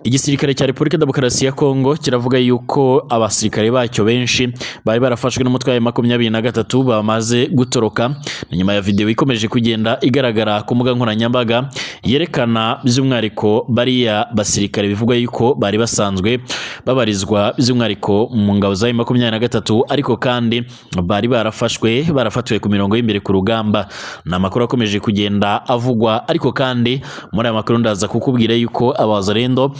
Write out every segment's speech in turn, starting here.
Igisirikare cya Repubulika Demokarasi ya Kongo kiravuga yuko abasirikare bacyo benshi bari barafashwe n'umutwe wa 23 bamaze gutoroka. Ni nyuma ya video ikomeje kugenda igaragara ku mbuga nkoranyambaga yerekana by'umwihariko bariya basirikare bivugwa yuko bari basanzwe babarizwa by'umwihariko mu ngabo za 23, ariko kandi bari barafashwe barafatiwe ku mirongo y'imbere ku rugamba. Ni amakuru akomeje kugenda avugwa, ariko kandi muri aya makuru ndaza kukubwira yuko abazarendo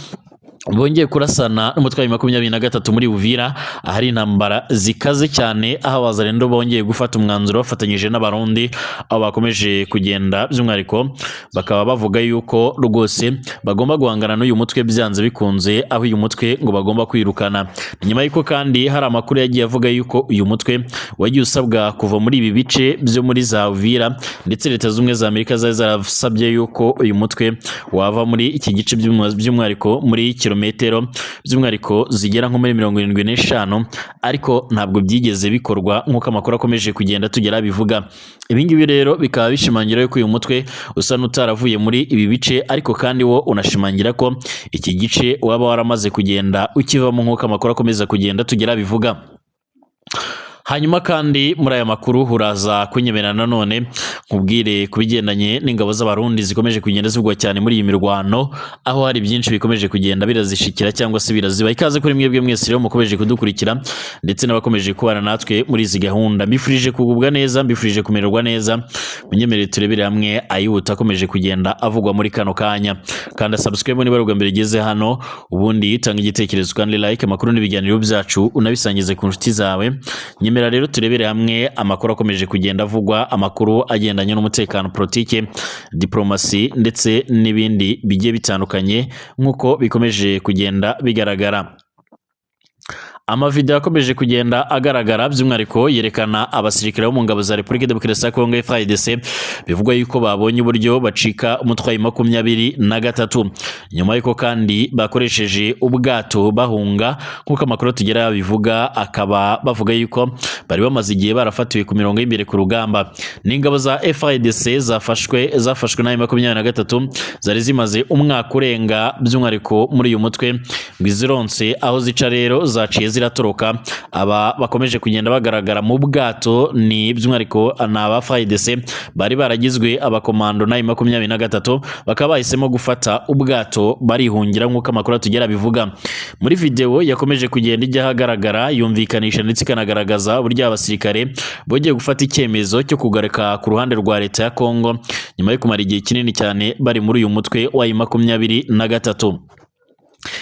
bongeye kurasana n'umutwe wa 23 muri Uvira, ahari intambara zikaze cyane, aho abazarendo bongeye gufata umwanzuro bafatanyije n'Abarundi, aho bakomeje kugenda by'umwihariko bakaba bavuga yuko rwose bagomba guhangana n'uyu mutwe byanze bikunze, aho uyu mutwe ngo bagomba kwirukana. Ni nyuma y'uko kandi hari amakuru yagiye avuga yuko uyu mutwe wagiye usabwa kuva muri ibi bice byo muri za Uvira, ndetse Leta Zunze Ubumwe za Amerika zari zarasabye yuko uyu mutwe wava muri iki gice by'umwihariko muri kilometero by'umwihariko zigera nko muri 75, ariko ntabwo byigeze bikorwa nk'uko amakuru akomeje kugenda tugera bivuga. Ibi ngibi rero bikaba bishimangira yuko uyu mutwe usa n'utaravuye muri ibi bice, ariko kandi wo unashimangira ko iki gice waba waramaze kugenda ukivamo nk'uko amakuru akomeza kugenda tugera bivuga. Hanyuma kandi muri aya makuru uraza kunyemera nanone nkubwire ku bigendanye n'ingabo z'Abarundi zikomeje kugenda zivugwa cyane muri iyi mirwano, aho hari byinshi bikomeje kugenda birazishikira cyangwa se biraziba. Ikaze kuri mwebwe mwese rero mukomeje kudukurikira ndetse n'abakomeje kubana natwe muri izi gahunda. Mbifurije kugubwa neza, mbifurije kumererwa neza. Munyemerere turebere hamwe ayihuta akomeje kugenda avugwa muri kano kanya. Kanda subscribe niba ari ubwa mbere ugeze hano, ubundi tanga igitekerezo kandi like amakuru n'ibiganiro byacu unabisangize ku nshuti zawe. Nyemera rero turebere hamwe amakuru akomeje kugenda avugwa, amakuru agendanye n'umutekano, politike, diplomasi ndetse n'ibindi bigiye bitandukanye nk'uko bikomeje kugenda bigaragara. Amavideo akomeje kugenda agaragara by'umwihariko yerekana abasirikare bo mu ngabo za Repubulika Demokarasi ya Kongo FARDC bivugwa yuko babonye uburyo bacika umutwe wa 23, nyuma y'uko kandi bakoresheje ubwato bahunga nk'uko amakuru tugera bivuga, akaba bavuga yuko bari bamaze igihe barafatiwe ku mirongo y'imbere ku rugamba. N'ingabo za FARDC zafashwe na 23 zari zimaze umwaka urenga by'umwihariko muri uyu mutwe, ngo izironse aho zica rero zaciye ziratoroka. Aba bakomeje kugenda bagaragara mu bwato ni by'umwihariko ni aba FARDC bari baragizwe abakomando na 23, bakaba bahisemo gufata ubwato barihungira nk'uko amakuru atugera bivuga. Muri video yakomeje kugenda ijya ahagaragara yumvikanisha ndetse ikanagaragaza uburyo abasirikare bongeye gufata icyemezo cyo kugaruka ku ruhande rwa leta ya Kongo nyuma yo kumara igihe kinini cyane bari muri uyu mutwe wa 23.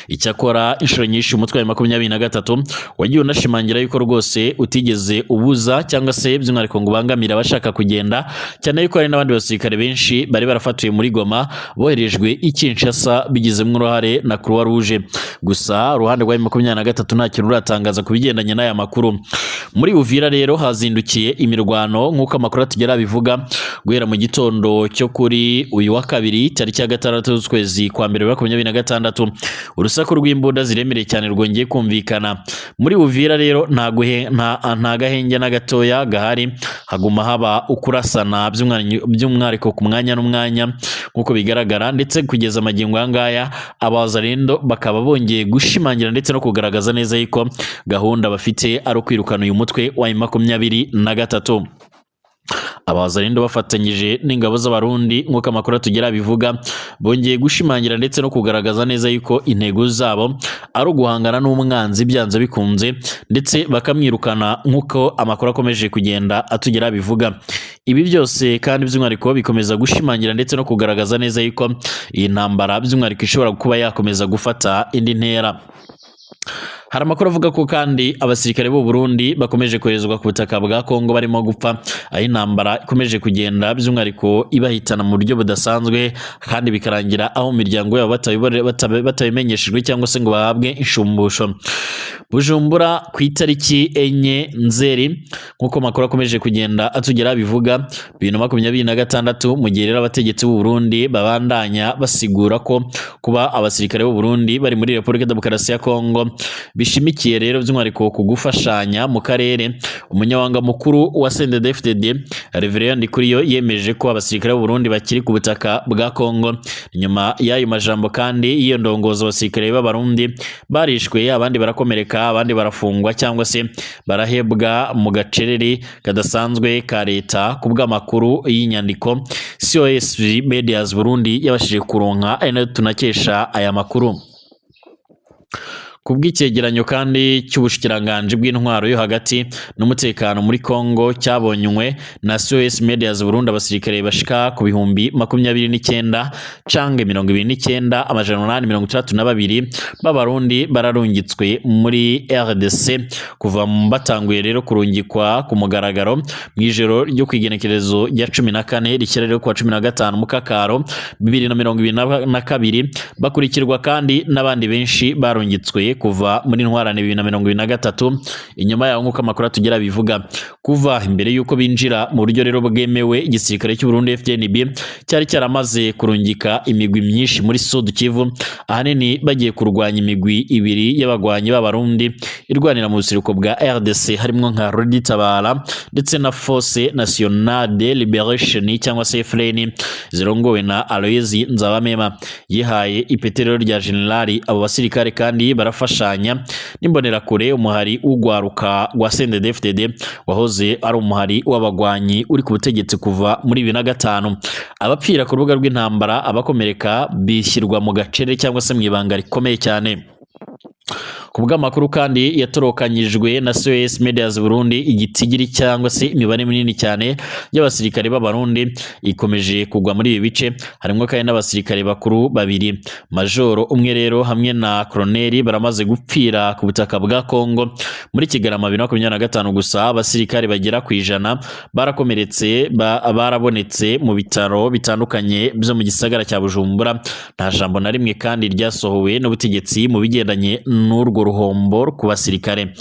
Icyakora inshuro nyinshi umutwe wa 23 wagiye unashimangira yuko rwose utigeze ubuza cyangwa se by'umwihariko ngo ubangamire abashaka kugenda, cyane yuko hari n'abandi basirikare benshi bari barafatiwe muri Goma boherejwe i Kinshasa bigizemo uruhare na Croix Rouge. Gusa uruhande rwa 23 nta kintu ruratangaza ku bigendanye n'aya makuru. Muri Uvira rero hazindukiye imirwano nk'uko amakuru atugera bivuga, guhera mu gitondo cyo kuri uyu wa kabiri tariki ya 6 z'ukwezi kwa mbere 2026, urusaku rw'imbunda ziremereye cyane rwongeye kumvikana muri Uvira. Rero nta gahenge na gatoya gahari, haguma haba ukurasana by'umwihariko ku mwanya n'umwanya nk'uko bigaragara, ndetse kugeza magingo aya ngaya abazarendo bakaba bongeye gushimangira ndetse no kugaragaza neza yuko gahunda bafite ari ukwirukana uyu mutwe wa 23. Abazarendo bafatanyije n'ingabo z'Abarundi nk'uko amakuru atugera bivuga, bongeye gushimangira ndetse no kugaragaza neza yuko intego zabo ari uguhangana n'umwanzi byanze bikunze, ndetse bakamwirukana nk'uko amakuru akomeje kugenda atugera bivuga. Ibi byose kandi by'umwihariko bikomeza gushimangira ndetse no kugaragaza neza yuko iyi ntambara by'umwihariko ishobora kuba yakomeza gufata indi ntera. Hari amakuru avuga ko kandi abasirikare b'u Burundi bakomeje koherezwa ku butaka bwa Kongo barimo gupfa, aho intambara ikomeje kugenda by'umwihariko ibahitana mu buryo budasanzwe, kandi bikarangira aho mu miryango yabo batabimenyeshejwe cyangwa se ngo bahabwe inshumbusho. Bujumbura ku itariki 4 Nzeri nk'uko amakuru akomeje kugenda atugera bivuga 2026, mu gihe rero abategetsi b'u Burundi babandanya basigura ko kuba abasirikare b'u Burundi bari muri Repubulika Demokarasi ya Kongo Bishimikiye rero by'umwihariko ku gufashanya mu karere. Umunyamabanga mukuru wa CNDD-FDD Reverend Ndikuriyo yemeje ko abasirikare b'u Burundi bakiri ku butaka bwa Kongo. Nyuma y'ayo majambo kandi y'iyo ndongozi, abasirikare b'Abarundi barishwe, abandi barakomereka, abandi barafungwa cyangwa se barahebwa mu gacerere kadasanzwe ka leta, ku bw'amakuru y'inyandiko COS Medias Burundi yabashije kuronka, ari nayo tunakesha aya makuru. Ku bw'icyegeranyo kandi cy'ubushikiranganji bw'intwaro yo hagati n'umutekano muri Kongo cyabonywe na SOS Medias Burundi, abasirikare bashika ku 29,000 canke 29,862 b'Abarundi bararungitswe muri RDC kuva batanguye rero kurungikwa ku mugaragaro mu ijoro ryo kwigenekerezo rya 14 rishyira rero kuwa 15 Mukakaro 2022, bakurikirwa kandi n'abandi benshi barungitswe kuva muri Ntwarane 2023. Inyuma yaho, nk'uko amakuru atugera bivuga, kuva imbere y'uko binjira mu buryo rero bwemewe, igisirikare cy'u Burundi FDNB cyari cyaramaze kurungika imigwi myinshi muri Sud Kivu, ahanini bagiye kurwanya imigwi ibiri y'abagwanyi b'Abarundi irwanira mu buseruko bwa RDC, harimwo nka Rudi Tabara ndetse na Force Nationale de Liberation cyangwa se FLN zirongowe na Aloys Nzabamema, yihaye ipeti rero rya generali. Abo basirikare kandi barafashanya n'imbonerakure, umuhari w'ugwaruka rwa CNDD-FDD wahoze ari umuhari w'abagwanyi uri ku butegetsi kuva muri 2005. Abapfira ku rubuga rw'intambara, abakomereka bishyirwa mu gacere cyangwa se mu ibanga rikomeye cyane. Ku bw'amakuru kandi yatorokanyijwe na SOS Medias Burundi, igitigiri cyangwa se imibare minini cyane y'abasirikare b'Abarundi ikomeje kugwa muri ibi bice, harimo kandi n'abasirikare bakuru babiri, majoro umwe rero hamwe na koloneli, baramaze gupfira ku butaka bwa Kongo muri Kigarama 2025 gusa. Abasirikare bagera ku 100 barakomeretse, barabonetse mu bitaro bitandukanye byo mu gisagara cya Bujumbura. Nta jambo na rimwe kandi ryasohowe n'ubutegetsi mu bigendanye n'urwo ruhombo ku basirikare.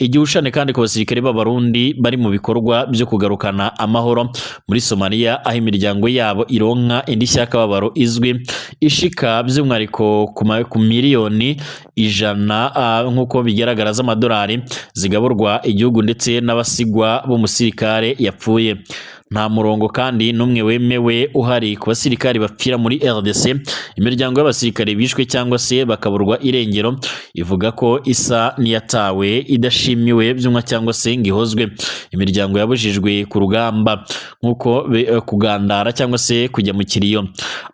Igihushane kandi ku basirikare b'Abarundi bari mu bikorwa byo kugarukana amahoro muri Somalia, aho imiryango yabo ironka indishyi y'akababaro izwi ishika by'umwihariko ku miliyoni 100, nk'uko bigaragara, z'amadolari zigaburwa igihugu ndetse n'abasigwa b'umusirikare yapfuye. Nta murongo kandi n'umwe wemewe uhari ku basirikari bapfira muri RDC. Imiryango y'abasirikare bishwe cyangwa se bakaburwa irengero ivuga ko isa n'iyatawe, idashimiwe byumwa cyangwa se ngo ihozwe. Imiryango yabujijwe ku rugamba nk'uko kugandara cyangwa se kujya mu kiriyo.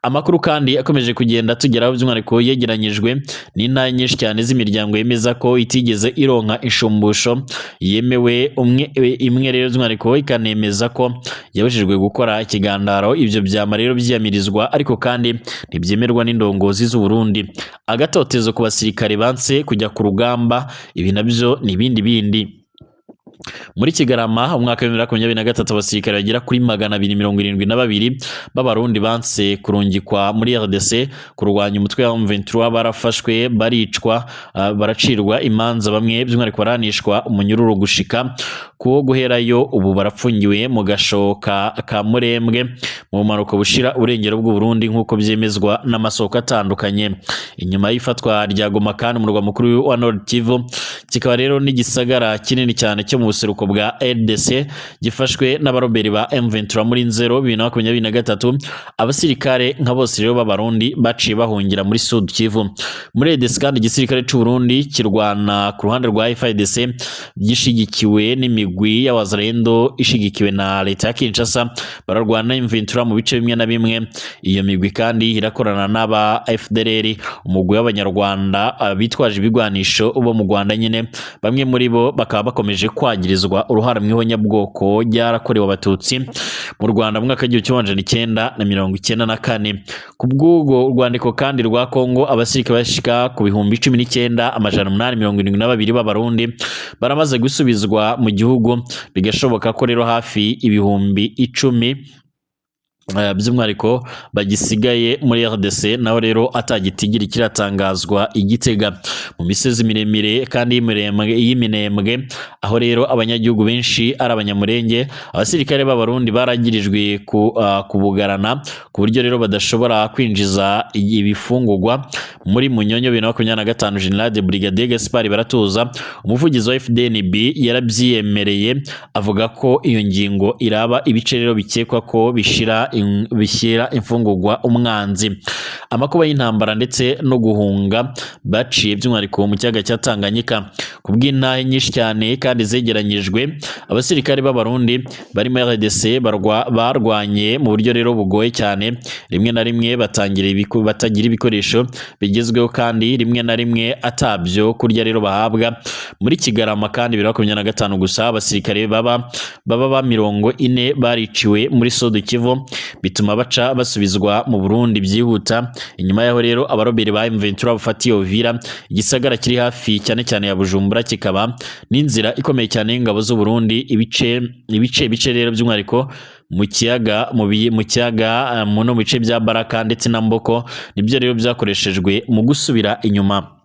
Amakuru kandi akomeje kugenda tugeraho, by'umwihariko yegeranyijwe n'intara nyinshi cyane z'imiryango yemeza ko itigeze ironka inshumbusho yemewe, umwe imwe rero by'umwihariko ikanemeza ko yabujijwe gukora ikigandaro. Ibyo byama rero byiyamirizwa, ariko kandi ntibyemerwa n'indongozi z'u Burundi. Agatotezo ku basirikare banse kujya ku rugamba, ibi nabyo ni ibindi bindi. Muri Kigarama umwaka wa 2023, abasirikare bagera kuri 272 b'Abarundi banse kurungikwa muri RDC kurwanya umutwe wa M23 barafashwe, baricwa, baracirwa imanza, bamwe by'umwihariko baranishwa umunyururu gushika kuwo guherayo. Ubu barapfungiwe mu gashoka ka Murembwe mu bumanuko bushira urengero bw'u Burundi, nk'uko byemezwa n'amasoko atandukanye. Inyuma y'ifatwa rya Goma kandi, umurwa mukuru wa Nord Kivu, kikaba rero n'igisagara kinini cyane cyo mu buseruko bwa RDC, gifashwe n'abaroberi ba M23 muri Nzero 2023, abasirikare nka bose rero b'Abarundi baciye bahungira muri Sud Kivu. Muri RDC kandi, igisirikare c'u Burundi kirwana ku ruhande rwa FARDC gishigikiwe n'imigwi y'abazalendo ishigikiwe na leta ya Kinshasa, bararwana M23 mu bice bimwe na bimwe. Iyo migwi kandi irakorana n'aba FDLR, umugwi w'Abanyarwanda bitwaje ibigwanisho bo mu Rwanda nyine, bamwe muri bo bakaba bakomeje kwagirizwa uruhara mu ihonyabwoko ryarakorewe Abatutsi mu Rwanda mu mwaka w'1994. Ku bw'ubwo rwandiko kandi rwa Kongo, abasirikare bashika ku 19,872 b'Abarundi baramaze gusubizwa mu gihugu, bigashoboka ko rero hafi 10,000 By'umwihariko bagisigaye muri RDC, naho rero atagitigiri kiratangazwa. Igitega mu misozi miremire kandi y'iminembwe, aho rero abanyagihugu benshi ari Abanyamurenge, abasirikare b'Abarundi baragirijwe kubugarana ku buryo rero badashobora kwinjiza ibifungurwa. Muri Munyonyo 2025, General de Brigadier Gaspard Baratuza, umuvugizi wa FDNB, yarabyiyemereye, avuga ko iyo ngingo iraba ibice rero bikekwa ko bishyira imfungurwa umwanzi. Amakuba y'intambara ndetse no guhunga baciye by'umwihariko mu kiyaga cya Tanganyika, ku bw'intahe nyinshi cyane kandi zegeranyijwe, abasirikare b'Abarundi bari muri RDC barwanye mu buryo rero bugoye cyane, rimwe na rimwe batangira batagira ibikoresho bigezweho, kandi rimwe na rimwe atabyo kurya rero bahabwa. Muri Kigarama kandi 2025 gusa, abasirikare baba ba 40 bariciwe muri Sud Kivu, bituma baca basubizwa mu Burundi byihuta. Inyuma yaho rero abaroberi ba M23 bafatiye Uvira, igisagara kiri hafi cyane cyane ya Bujumbura, kikaba n'inzira ikomeye cyane y'ingabo z'u Burundi. Ibice rero by'umwihariko mu kiyaga mu kiyaga mu no mu bice bya Baraka ndetse na Mboko nibyo rero byakoreshejwe mu gusubira inyuma.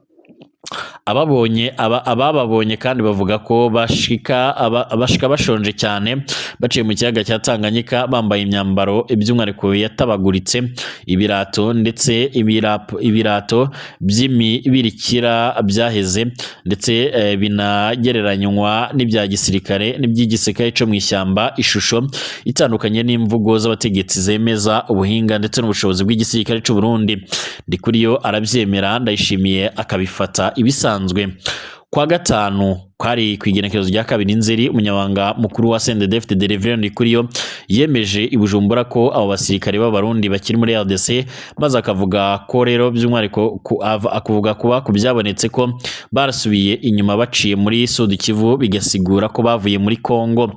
Ababonye abababonye kandi bavuga ko bashika bashonje cyane, baciye mu kiyaga cya Tanganyika bambaye imyambaro by'umwihariko yatabaguritse, ibirato ndetse ibirato by'imibirikira byaheze, ndetse binagereranywa n'ibya gisirikare n'iby'igisirikare cyo mu ishyamba, ishusho itandukanye n'imvugo z'abategetsi zemeza ubuhinga ndetse n'ubushobozi bw'igisirikare cy'u Burundi. Ndikuriyo arabyemera, Ndayishimiye akabifata ibisanzwe. Kwa gatanu kwari ku igenekerezo rya 2 Nzeri, umunyamabanga mukuru wa CNDD-FDD Reverend Ndikuriyo yemeje i Bujumbura ko abo basirikare b'Abarundi bakiri muri RDC, maze akavuga ko rero by'umwihariko akuvuga kuba ku byabonetse ko barasubiye inyuma baciye muri Sud Kivu, bigasigura ko bavuye muri Congo.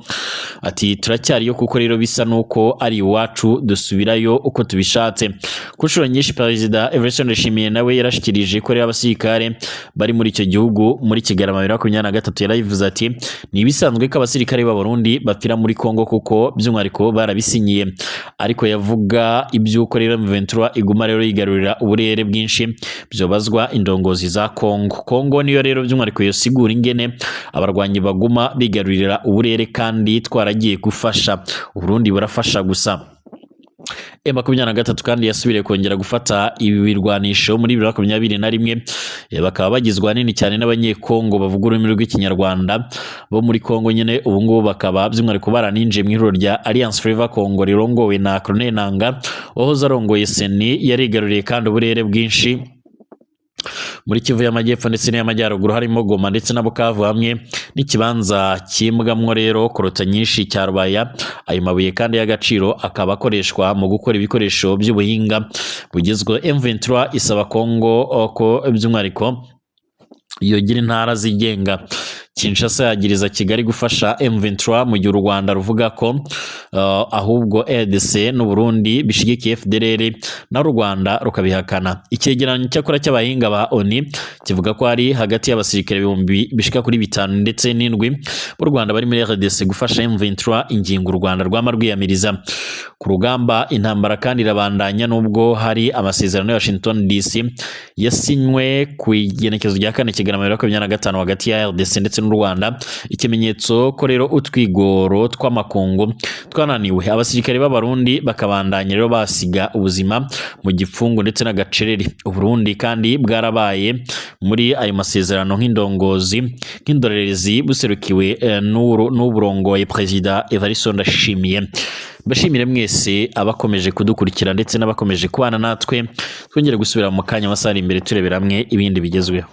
Ati: "Turacyariyo kuko rero bisa nuko ari iwacu, dusubirayo uko tubishatse." Ku nshuro nyinshi Perezida Evariste Ndayishimiye nawe yarashikirije ko rero abasirikare bari muri icyo gihugu. Muri Kigarama 2023 yarabivuze ati: "Ni ibisanzwe ko abasirikare b'Abarundi bapfira muri Congo kuko by'umwihariko barabisinyiye." Ariko yavuga iby'uko rero M23 iguma rero yigarurira uburere bwinshi, byobazwa indongozi za Congo. Congo niyo rero by'umwihariko yosigura ingene abarwanyi baguma bigarurira uburere kandi twaragiye gufasha. Uburundi burafasha gusa. M23 kandi yasubiriye kongera gufata ibi birwanisho muri 2021, bakaba bagizwe ahanini cyane n'Abanyekongo bavuga ururimi rw'Ikinyarwanda bo muri Kongo nyine. Ubu ngubu bakaba by'umwihariko baraninjiye mu ihuriro rya Alliance Fleuve Congo rirongowe na Colonel Nanga wahoze arongoye CENI. Yarigaruriye kandi uburere bwinshi muri Kivu y'Amajyepfo ndetse n'iy'Amajyaruguru, harimo Goma ndetse na Bukavu, hamwe n'ikibanza kimbwamwo rero coltan nyinshi cya Rubaya. Ayo mabuye kandi y'agaciro akaba akoreshwa mu gukora ibikoresho by'ubuhinga bugezweho. M23 isaba Congo ko by'umwihariko yogira intara zigenga. Kinshasa yagiriza Kigali gufasha M23, mu gihe u Rwanda ruvuga ko ahubwo RDC n'u Burundi bishigikiye FDLR, naho u Rwanda rukabihakana. Icyegeranyo cyakora cy'abahinga ba ONU kivuga ko hari hagati y'abasirikare ibihumbi bishika kuri bitanu ndetse n'indwi b'u Rwanda bari muri RDC gufasha M23, ingingo u Rwanda rwama rwiyamiriza. Ku rugamba, intambara kandi irabandanya nubwo hari amasezerano ya Washington DC yasinywe ku igenekerezo rya 4 Kigarama 2025 hagati ya RDC ndetse n'u Rwanda, ikimenyetso ko rero utwigoro tw'amakungu twananiwe, abasirikare b'Abarundi bakabandanya rero basiga ubuzima mu gipfungu ndetse n'agacereri. Uburundi kandi bwarabaye muri ayo masezerano nk'indongozi, nk'indorerezi, buserukiwe n'uburongoye Perezida Evariste Ndashimiye. Mbashimire mwese abakomeje kudukurikira ndetse n'abakomeje kubana natwe. Twongere gusubira mu kanya, amasaha ari imbere, turebera hamwe ibindi bigezweho.